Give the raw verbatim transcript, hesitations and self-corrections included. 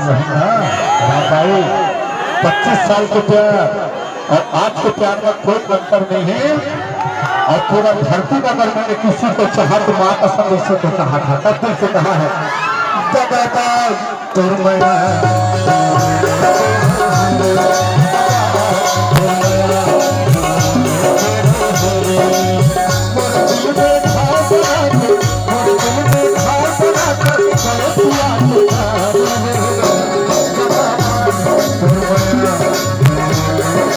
हाँ, भाई, पच्चीस साल के प्यार और आज के प्यार में कोई अंतर नहीं है। और पूरा धरती नगर में किसी को चाहा तो माँ कसम जैसे को चाहा था, तब दिल से कहा है, "जगह तोर मैना।"